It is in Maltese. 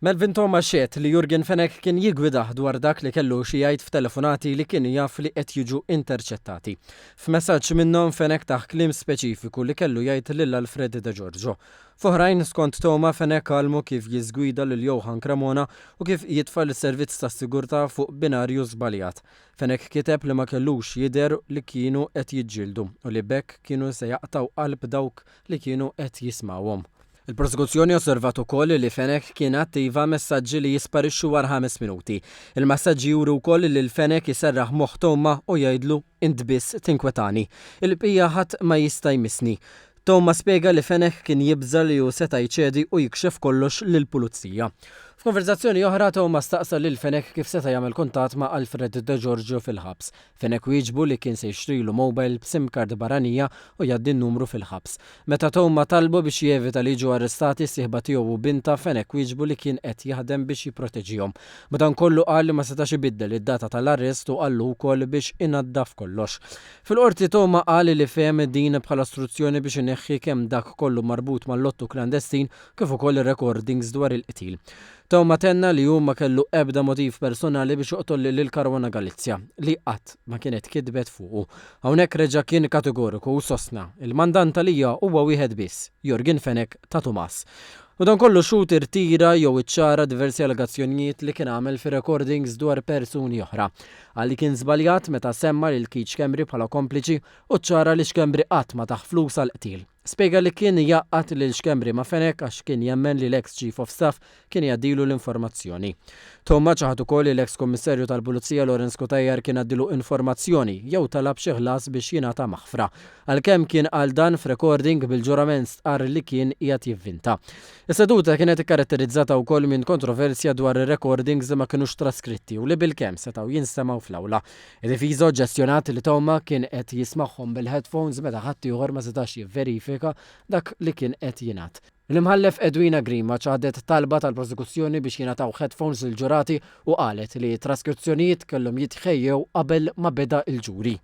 Melvin Theuma xehed li Yorgen Fenech kien jiggwidah dwar dak li kellu xi jgħid f'telefonati li kien jaf li qed jiġu interċettati. F'messaġġ minnhom Fenech tah kliem speċifiku li kellu jgħid lil Alfred De Giorgio. F'oħrajn, skont Theuma, Fenech għallmu kif jiżgwida lil Johann Cremona u kif jitfa' lis-servizz tas-sigurtà fuq binarju żbaljat. Fenech kiteb li ma kellux jidher li kienu qed jiġġieldu u li b'hekk kienu se jaqtgħu qalb dawk li kienu qed jismgħuhom. Il-Prosekuzzjoni osservat ukoll li Fenech kien attiva messaġġi li jisparixxu wara ħames minuti. Il-messaġġi juru wkoll lil Fenech iserraħ moħħ Theuma u jgħidlu int biss tinkwetani. Il-bqija ħadd ma jista' jmissni. Theuma spjega li Fenech kien jibża' li hu seta' jċedi u jikxef kollox lill-pulizija. F'konverżazzjoni oħra Theuma staqsa lil Fenech kif seta' jagħmel kuntatt ma' Alfred Degiorgio fil-ħabs. Fenech wieġbu li kien se jixtrilu mobile b'sim card barranija u jgħaddi n-numru fil-ħabs. Meta Theuma talbu biex jevita li jiġu arrestati s-sieħba tiegħu u bintha, Fenech wieġbu li kien qed jaħdem biex jipproteġihom. Madankollu qal li ma setax ibiddel id-data tal-arrest u qallu wkoll biex inaddaf kollox. Fil-Qorti Theuma qal li fehem din bħala struzzjoni biex ineħħi kemm dak kollu marbut mal-lottu klandestin kif ukoll ir-recordings dwar il-qtil. Theuma tenna li hu ma kellu ebda motiv personali biex joqtol lil Caruana Galizia, li qatt ma kienet kitbet fuqu. Hawnhekk reġa' kien kategoriku u sostna, Il-mandant għalija huwa wieħed biss, Yorgen Fenech ta' Tumas. Madankollu x-xhud irtira jew iċċara diversi allegazzjonijiet li kien għamel fir-recordings dwar persuni oħra. Qal li kien żbaljat meta semma lil Keith Schembri bħala kompliċi u ċċara li Schembri qatt ma tah flus għall-qtil. Spjega li kien jgħaqqad lil Schembri ma' Fenech għax kien jemmen li l-eks Chief of Staff kien jgħaddilu l-informazzjoni. Theuma ċaħad ukoll li l-eks Kummissarju tal-Pulizija Lawrence Cutajar kien għaddilu informazzjoni jew talab xi ħlas biex jingħata maħfra. Għalkemm kien qal dan f'recording bil-ġurament stqarr li kien qiegħed jivvinta. Is-seduta kienet ikkaratterizzata wkoll minn kontroversja dwar ir-recordings li ma kinux traskritti u li bilkemm setgħu jinstemgħu fl-awla. Id-difiża oġġezzjonat li Theuma kien qed jismagħhom bil-headphones meta ħaddieħor ma setax jivverifika dak li kien qed jingħad. L-Imħallef Edwina Grima ċaħdet talba tal-prosekuzzjoni biex jingħataw headphones lill-ġurati u qalet li t-traskrizzjonijiet kellhom jitħejjew qabel ma beda l-ġuri.